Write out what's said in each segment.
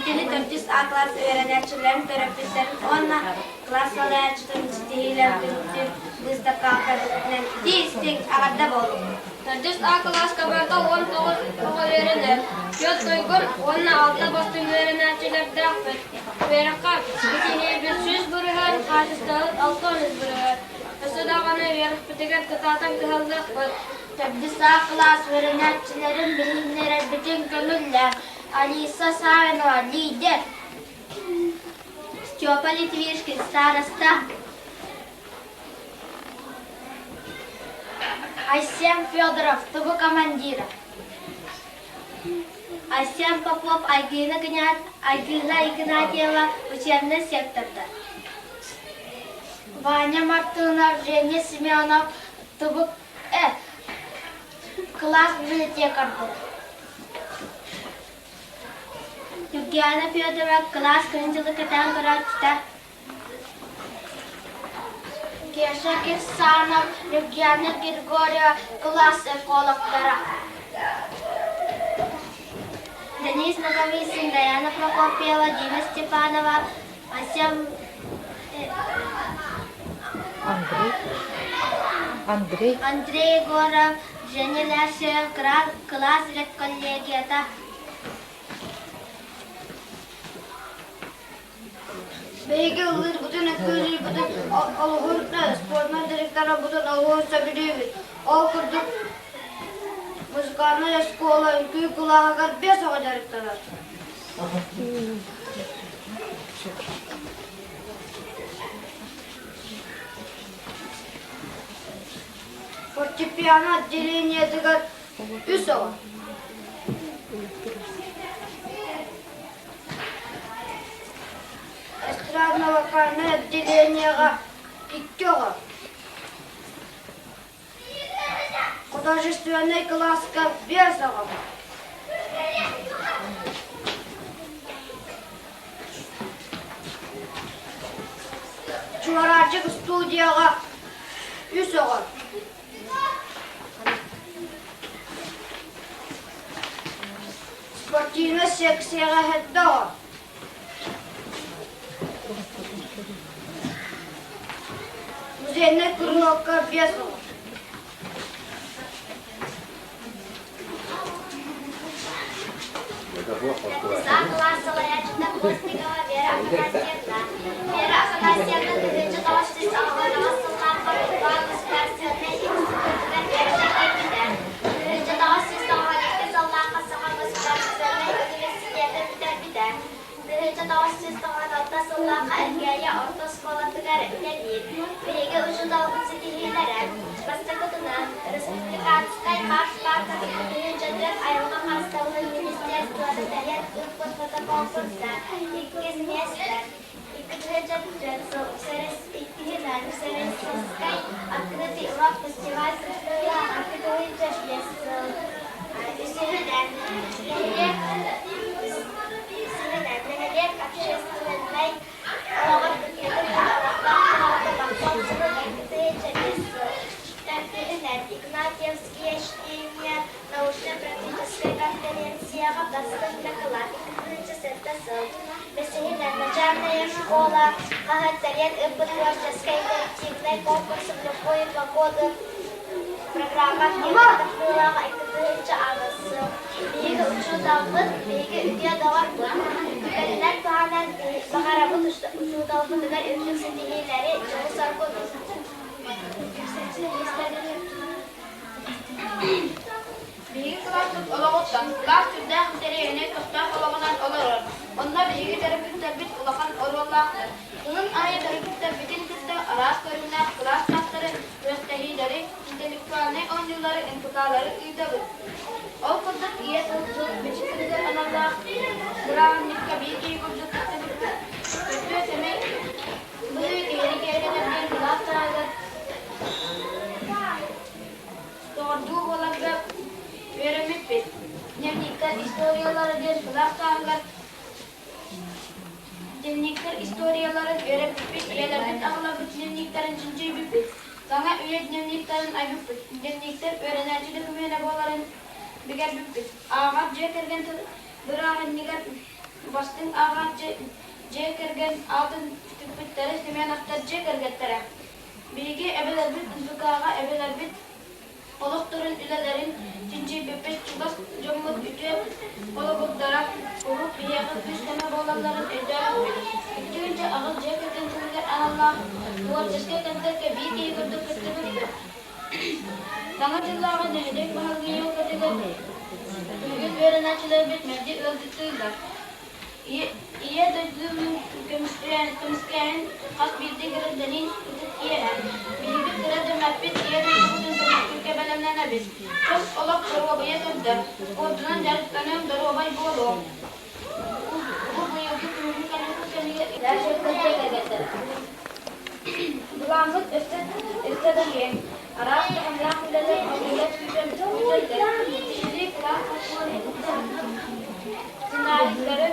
Итини төрдүс А кылаас үөрэнээччилэрин төрөппүттэрин уонна кылаас салайааччытын ситиһиилэрин түмүктүүр быыстапкаҕа көрбүтүнэн итии-истиҥ эҕэрдэ буоллун! Төрдүс А кылааска барыта 19 оҕо үөрэнэр. Түөрт туйгун уонна алта бастыҥ үөрэнээччилэрдээхпит. Үөрэххэ ситиһиибит 100%, хаачыстыбабыт 63%. Өссө даҕаны үөрэхпитигэр кытаатан кыһаллыахпыт. Төрдүс А кылаас үөрэнээччилэрин билиһиннэрэрбитин көҥүллээх Алиса Савинова, лидер. Степа Литвишкин, староста. Айсен Федоров, ТВ командира. Айсен Попов, Айгына, Айгына Игнатьева, учебный секторда. Ваня Мартынов, Женя Семенов, ТВ кылаас библиотекарбыт. Ньургуйаана Федорова кылаас күнүн дьылы кэтээн көрөөччүтэ. Кеша Кирсанов, Ньургуйаана Григорьева кылаас экологтара. Денис Ноговицын, Даяна Прокопьева, Дина Степанова, Асем Андрей Андрей Андрей Егоров, Женя Ляшев, кылаас редколлегията. Биһиги ыллыырбытын, үҥкүүлүүрбүтүн олуһун спортнай директорабытын олуһун сөбүлүүбүт. Ол курдук музыкальнай оскуола үҥкүү кылааһыгар биэс оҕо дьарыктанар. Фортепиано отделениетыгар үс оҕо. Эстрадно-вокальнай отделениеҕа икки оҕо. Художественнай кылааска биэс оҕо. Чуораанчык студияҕа үс оҕо. Спортивнай секцияҕа сэттэ оҕо. Музейнай кружокка биэс оҕо. Саа кылаас салайааччыта Постникова Вера Афанасьевна. Вера Афанасьевна 1998 сыллаахха Уйбаан государственнай институтугар үөрэнэ киирбитэ. 1992 сыллаахха Саха государственнай университетын бүтэрбитэ. 1996 сыллаахха Элгээйи орто оскуолатыгар үлэлиир. Биһиги учууталбыт ситиһиилэрэ бастакытынан, республиканскай марш пааркатын тыһыынчатыгар айылҕа харыстабылын министерствота тэрийэн ыыппыт фотоконкурса иккис миэстэ, 2 тыһыынча сыл иккиһинэн Всероссийскай открытый урок фестиваль кыттыылааҕа 2 тыһыынча биэс сыл, үсүһүнэн, нэһилиэк үсүһүнэн, нэһилиэк общественнай олоҕор үтүөтүн олохтоох дьаһалта Бахтал сылын 2 тыһыынча биэс сыл, төрдүһүнэн, Игнатьевские чтения научно-практическай конференцияҕа бастыҥ дакылаат 2 тыһыынча сэттэ сыл, бэсиһинэн, начальная школа хаһыат тэрийэн ыыппыт творческай интерактивнай конкурс в любую погоду программа тахсыылаах 2 тыһыынча аҕыс сыл. Биһиги учууталбыт, биһиги үтүө доҕорбут. Түгэнинэн туһанан баҕарабыт учууталбытыгар үрдүк ситиһиилэри, дьолу-соргуну. Биһиги кылааспыт олоҕуттан кылаас сүрдээх интэриэһинэй көхтөөх олоҕунан олорор. Онно биһиги төрөппүттэрбит улахан оруоллаахтар. Сылын аайы төрөппүттэрбитин кытта араас көрүҥнээх кылаас чаастары, күрэхтэһиилэри, интеллектуальнай оонньуулары, НПК-лары ыытабыт. Ол курдук ийэ тыл дьыл бичик күнүгэр аналлаах бырааһынньыкка биир киһи курдук кыттыбыппыт. Өттүө сэмэй быһыы киһини киэргэтэр диэн кылаас чааһыгар Доҕордуу буоларга үөрэммиппит. Дневниктэр историялара диэн кылаас чааһыгар дневниктэр историяларын үөрэппиппит, ийэлэрбит аҕаларбыт дневниктэрин чинчийбиппит, саҥа үйэ дневниктэрин айбыппыт, дневниктэр үөрэнээччи докумена буоларын бигэрбиппит. Ааҕар дьиэ кэргэн бырааһынньыгар. Бастыҥ ааҕааччы дьиэ кэргэн аатын сүкпүттэрэ Семеновтар дьиэ кэргэттэрэ. Биһиги эбэлэрбит НПК-ҕа эбэлэрбит олохторун, үлэлэрин чинчийбиппит, чугас дьоммут үтүө холобурдара куруук биһиэхэ күүс-көмө буолалларын өйдөөбүппүт. 2 8 дьиэ кэргэн сылыгар аналлаах творческай концертка биир киһи курдук кыттыбыппыт. Саҥа дьыллааҕы нэһилиэк баһылыгын елкатыгар үгүс үөрэнээччилэрбит мэлдьи ыалдьыттыыллар. Ийэ дойдуну көмүскээһин хас биирдии гражданин ытык иэһэ. Биһиги кыра дэммэппит Ийэ дойдубутун көмүскүүргэ бэлэмнэнэбит. Чөл олох доруобуйа төрдө. Спордунан дьарыктаныам, доруобай буолуом. Бу быйылгы күһүҥҥү каникул кэмигэр Былааммыт өссө да киэҥ. Араас таһымнаах үлэлэр оҕолор күүтэллэр. Сиһилии кылаас сценарийдары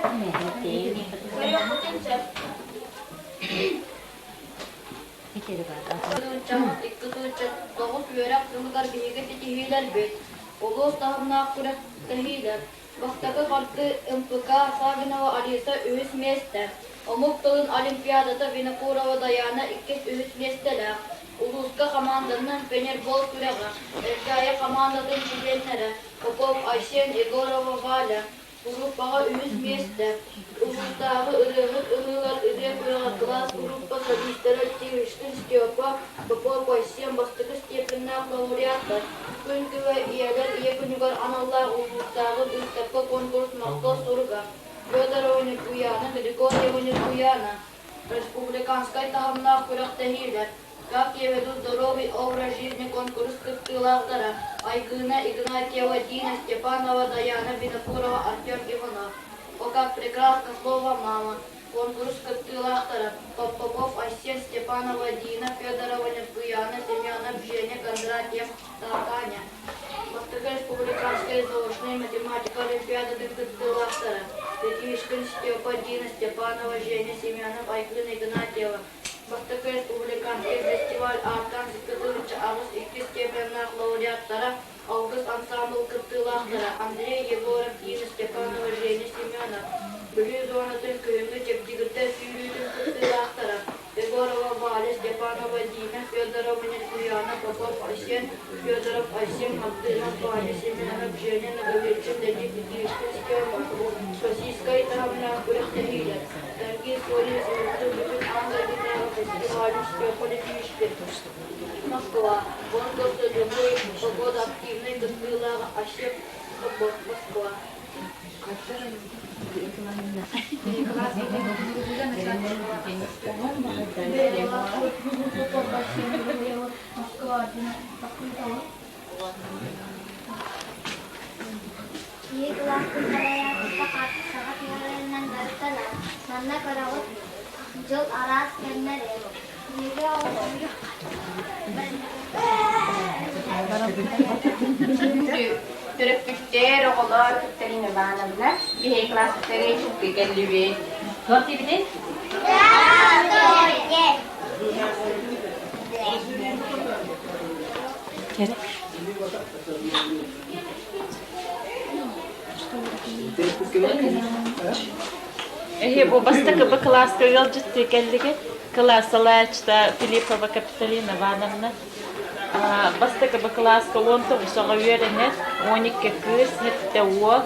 көрүөххүтүн сөп. 2 9 үөрэх сылыгар биһиги ситиһиилэрбит, улуус таһымнаах күрэхтэһиилэр, Бастакы хардыы МПК Саввинова Алиса үһүс миэстэ, омук тылын олимпиадата Винокурова Дайаана иккис үһүс миэстэлээх, улууска хамаанданан пейнтбол күрэҕэ, Эркээйи хамаандатын чилиэннэрэ Попов Айсен, Егорова Валя, группаҕа үһүс миэстэ, улуустааҕы ырыаһыт ырыалар ырыа күрэҕэ кылаас группа солистара Тиришкин Степа, Попов Айсен бастакы степеннээх лауреаттар, Күн күбэй ийэлэр Ийэ күнүгэр аналлаах улуустааҕы быыстапка-конкурс Махтал суруга Федорова Ньургуйаана Григорьева Ньургуйаана республиканскай таһымнаах күрэхтэһиилэр «Как я веду здоровый образ жизни» конкурс кыттыылаахтара Айгыына Игнатьева, Дина Степанова, Даяна Винокурова, Артем Иванов «О, как прекрасно слово «мама» Куонкурус кыттыылаахтара Попов Айсен Степанова, Дина Федорова, Ньургуйаана Семенов, Женя Кондратьев, Таня Бастакы республиканскай заочнай математика олимпиадатын кыттыылаахтара Петишкин Степа, Дина Степанова, Женя Семенов, Айгын Игнатьева Бастакы республиканскай фестиваль ааттаан сыккытыычча 82 степеннээх лауреаттара Алгыс ансаамбыл кыттыылаахтара Андрей Егоров, Дина Степанова, Женя Семенов, Бүлүү зонатын күһүҥҥү чэбдигирдэр сүүрүүтүн кыттыылаахтара Егорова Валя Степанова, Дина Федорова, Ньургуйаана Попов, Айсен Федоров, Айсен Мартынов, Ваня Семенов, Женя Ноговицын, Леонид Никитич Степанов, Российскай таһымнаах күрэхтэһиилэр Дорогие свои бүтүн аан дойдутааҕы фестиваль Степа Лепишкин Москва. Конкурса любой погода активнай кыттыылаах Асек Москва. Киһи кылааспын салайааччыта хаартыскаҕа түһэрэринэн дьарыктанар. Манна көрөҕүт, дьыл араас кэмнэрин. Төрөппүттэр, оҕолор, Катерина Ивановна, биһиги кылааспытыгар чугдыы кэллибит. Туох диибитий? Здравствуйте! Эһи бу бастакы Б кылааска ыалдьыттыы кэллигит. Кылаас салайааччыта Филиппова Капитолина Ивановна. Бастакы Б кылааска 19 оҕо үөрэнэр, 12 кыыс, сэттэ уол.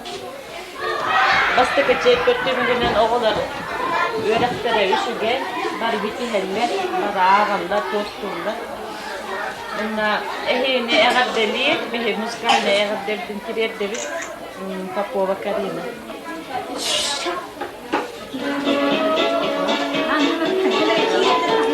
Бастакы чиэппэр түмүгүнэн оҕолор үөрэхтэрэ үчүгэй, бары бүтүһэллэр, бары ааҕаллар, туохтууллар. Уонна эһигини эҕэрдэлиир, биһи музыкальнай эҕэрдэбитин тириэрдэбит Попова Карина. Балаҕан үлэлииллэр, кэһэлэ, кэһэлэлэр,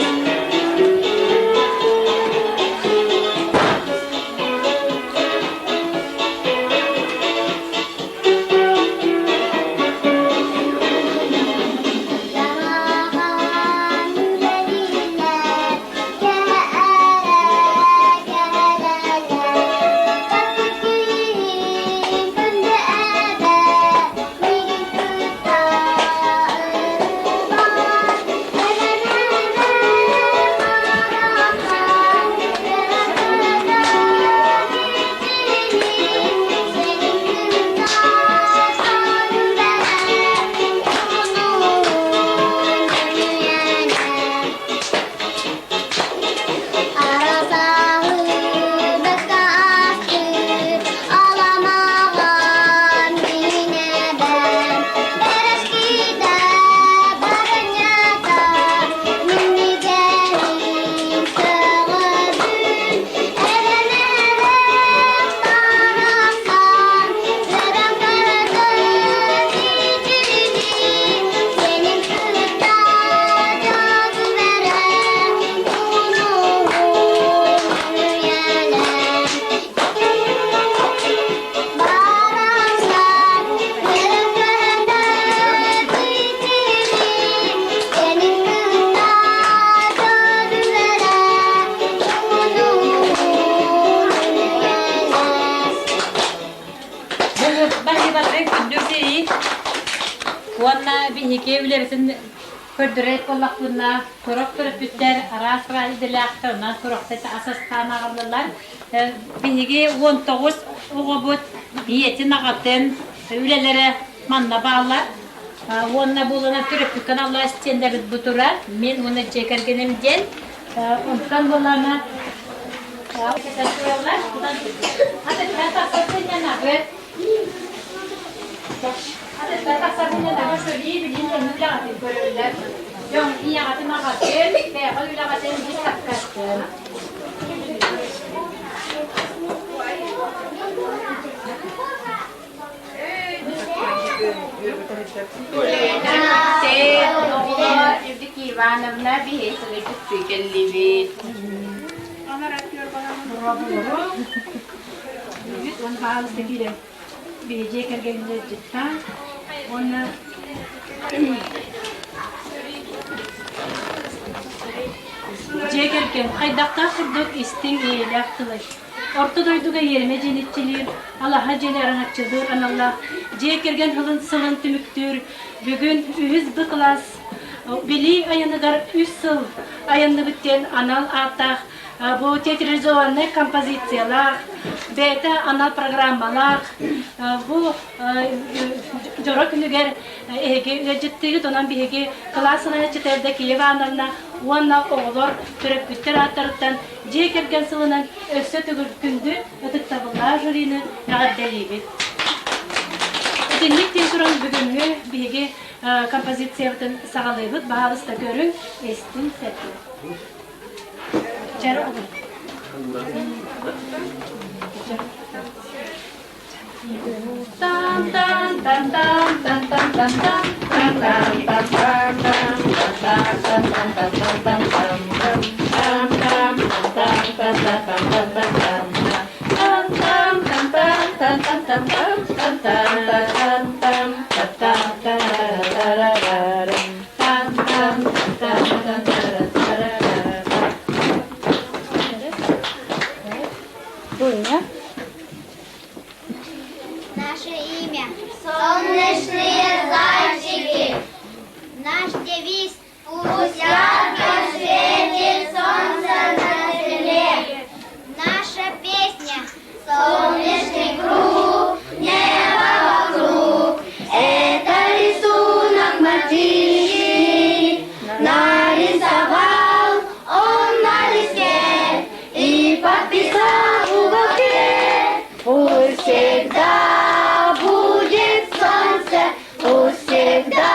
Инники үлэбитин көрдөрөр буоллахпына, сорох төрөппүттэр араас идэлээхтэр, онон сорохтор ас астаан аҕаллылар. Биһиги 19 оҕобут ийэтин, аҕатын үлэлэрэ манна бааллар. Уонна буолана төрөппүккэ аналлаах стендэбит бу турар. Мин уонна дьиэ кэргэним диэн. Онтон буолана Евдокия Ивановна биһиги сылдьыттыы кэллибит. Биһи дьиэ кэргэнинэ дьыттаан уонна дьиэ кэргэн хайдахтаах курдук истиҥ эйэлээх тылай. Орто дойдуга иэримэ дьиэниччилиир, алаһа дьиэни араҥаччылыыр аналлаах дьиэ кэргэн сылын сылын түмүктүүр бүгүн үһүс Б кылаас Билии айаныгар үс сыл айанныбыт диэн анал ааттаах Бу театрализованнай композициялаах, бэйэтэ анал программалаах. Бу дьоро күнүгэр эһиги ыалдьыттыыгыт, онон биһиги кылаас салайааччыта Евдокия Ивановна уонна оҕолор төрөппүттэр ааттарыттан дьиэ кэргэн сылынан өссө төгүл күндү ытыктабыллаах жюрины эҕэрдэлиибит. Итинник диэн туран бүгүҥҥү биһиги композициябытын саҕалыыбыт. Баһаалыста көрүҥ, истиҥ, сэргиҥ. Тан тан тан тан тан тан тан тан тан тан тан тан тан тан тан тан тан Дуня. Наше имя – Солнечные зайчики. Наш девиз – Пусть ярко светит солнце на земле. Наша песня – Солнечный круг, небо вокруг. Это рисунок мальчишки нарисовал он на листе и подписал в уголке. Пусть всегда будет солнце, пусть всегда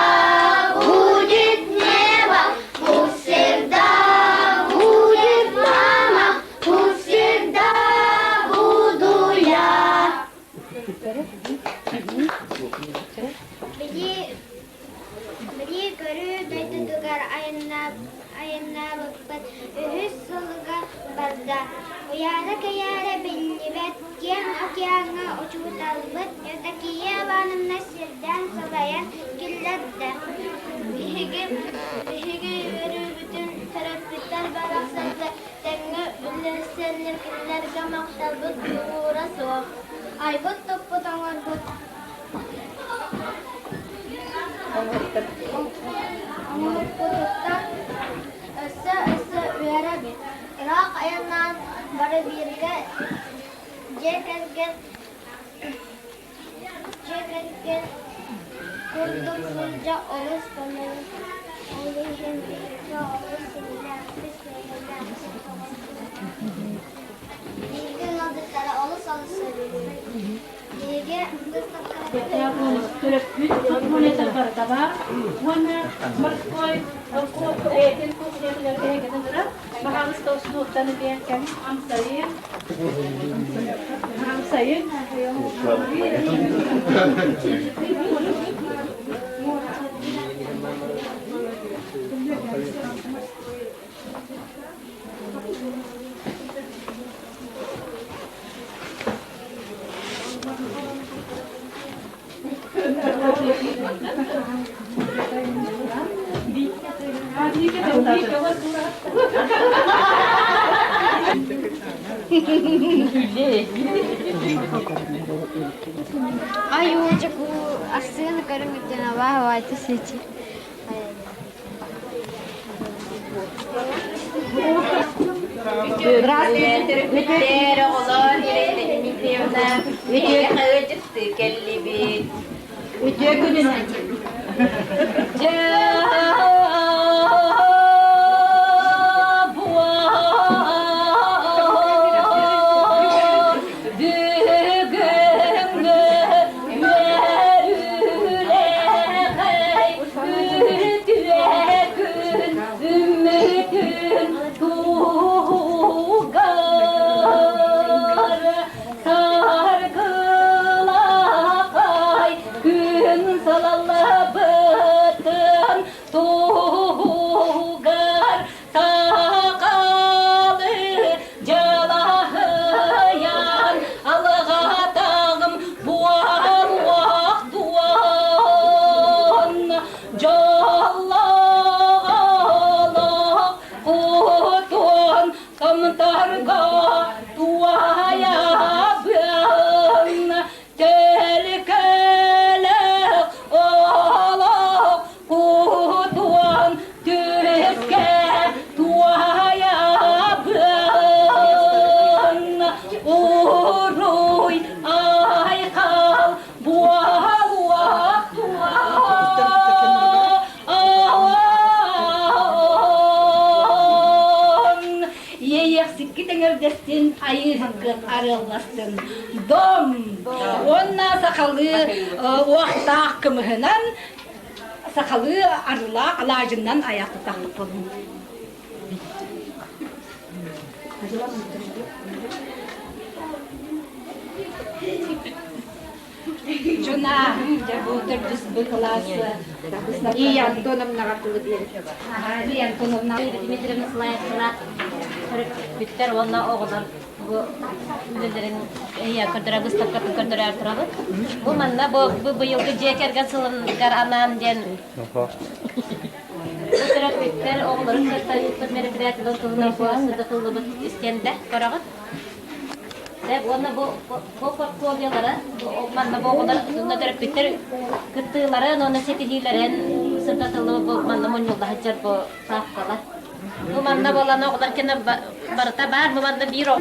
будет небо, пусть всегда будет мама, пусть всегда буду я. Били көрүү дойдутугар айаннаабыппыт үһүс сылыгар барда. Уйаара-кэйээрэ биллибэт киэҥ океаҥҥа учууталбыт Евдокия Ивановна сирдээн салайан киллэрдэ. Биһиги биһиги үөрүүбүтүн төрөппүттэр барахсаттар тэҥҥэ үллэстэннэр кинилэргэ махталбыт муҥура суох. Айбыт-туппут оҥорбут оҥоһукпутуттан өссө өссө үөрэбит. Ыраах айаннаан бары бииргэ дьиэ кэргэн дьиэ кэргэн курдук сылдьа олус көҥүл, ол иһин биһиги олус иллээхпит, көҥүллээхпит Биһиги ыалдьыттары олус олус сөбүлүүбүт. Биһиги Төрөппүт монета барыта баар уонна морской бэйэтин кухнятыгар эһигини турар баһаалыста устуоттан этиэн кэм амсайын амсайын Ай, уолчаку, ассыына көрүҥүттэн абааһы сити. Здравствуйте, төрөппүттэр, оҕолор, Елена Дмитриевна, үтүө ыалдьыттыы кэллибит. Үтүө күнүнэн. Бүгүҥҥү үөрүүлээх үтүө күн үмүтүн туһугар саргылахай күн салаллабытын туһугар сақалы дьалаһыйан алҕатаҕым буолуох дуон дьоллоох олох кутун томторго туойабын Төлкөлөөх олох кутуон түскэ туойабын Уруй айхал буолуох Иэйиэхсиккит эҥэрдэстин, айыыһыккыт арыалластын. Дом! Уонна сахалыы уохтаах кымыһынан, сахалыы арылаах алаадьыннан айах тутахпыт буолун. Жена, дьэ бу төрдүс Б кылаас. Лия Антоновнаҕа тылы биэрэ. Лия Антоновна. Дмитриевна Слаевкина төрөппүттэр уонна оҕолор бу үлэлэрин көрдөрө выставкатын көрдөрөөр турабыт. Бу манна бу быйылгы дьиэ кэргэн сылыгар анаан диэн бу төрөппүттэр оҕолорун кытта ыыппыт мероприятиеларын туһунан бу сырдатыллыбыт истиэндэ көрөҕүт. Уонна бу бу портфолиолара манна бу оҕолор уонна төрөппүттэр кыттыыларын уонна ситиһиилэрин сырдатыллыбыт бу манна мунньулла сылдьар бу паапкалар. Бу манна буолан оҕолор кэнэ барыта баар, бу манна биир оҕо.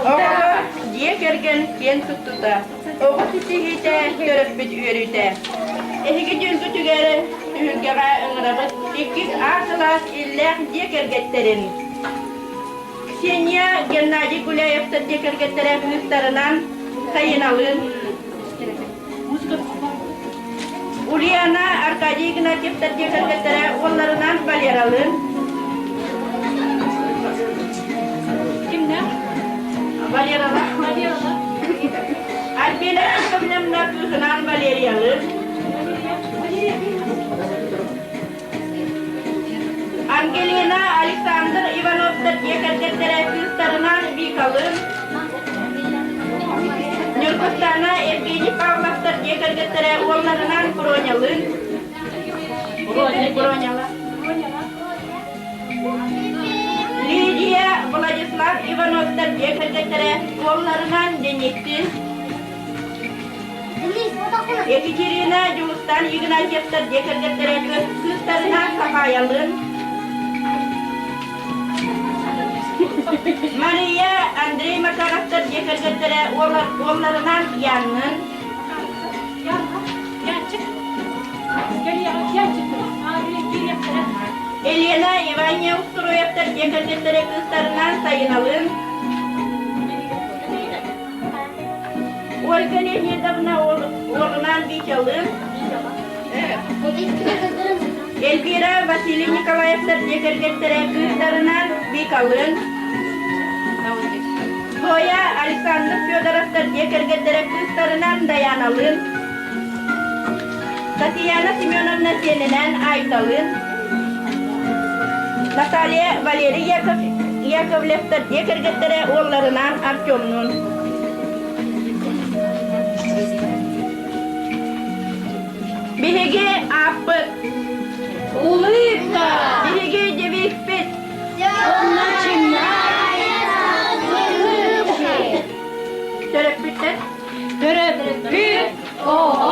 Оҕолор дьиэ кэргэн киэн туттута, оҕо ситиһиитэ, төрөппүт үөрүүтэ. Эһиги дьүлгүтүгэр түһүлгэҕэ ыҥырабыт иккис А кылаас иллээх дьиэ кэргэттэрин Ксения Геннадий Гуляевтар дьиэ кэргэттэрэ кыыстарынан Сайыналыын Ульяна Аркадий Игнатьевтар дьиэ кэргэттэрэ уолларынан Валералыын Кимнээх? Валерала. Валерала. Альбина Анатольевна кыыһынаан Валериялыын Ангелина Александр Ивановтар дьиэ кэргэттэрэ кыыстарынаан Викалыын Ньургустаана Евгений Павловтар дьиэ кэргэттэрэ уолларынаан Пронялыын Проняла. Лидия Владислав Ивановтар дьиэ кэргэттэрэ уолларынаан Денистин Екатерина Дьулустан Игнатьевтар дьиэ кэргэттэрэ кыыстарынаан Сахаайалыын Мария Андрей Макаровтар дьиэ кэргэттэрэ уолларынаан Яннын Елена Ивания Устуруевтар дьиэ кэргэттэрэ кыыстарынаан Сайыналыын Ольга Леонидовна уолунаан Витялыын. Эльвира Василий Николаевтар дьиэ кэргэттэрэ кыыстарынан Викалыын, Зоя Александр Федоровтар дьиэ кэргэттэрэ кыыстарынан Даяналыын, Татьяна Семеновна сиэнинээн Айталыын, Наталья Валерий Яков, Яковлевтар дьиэ кэргэттэрэ уолларынаан Артемнуун. Биһиги ааппыт Улыбка! Биһиги девизпит Начинается Төрөппүттэр Төрөппүт оҕо.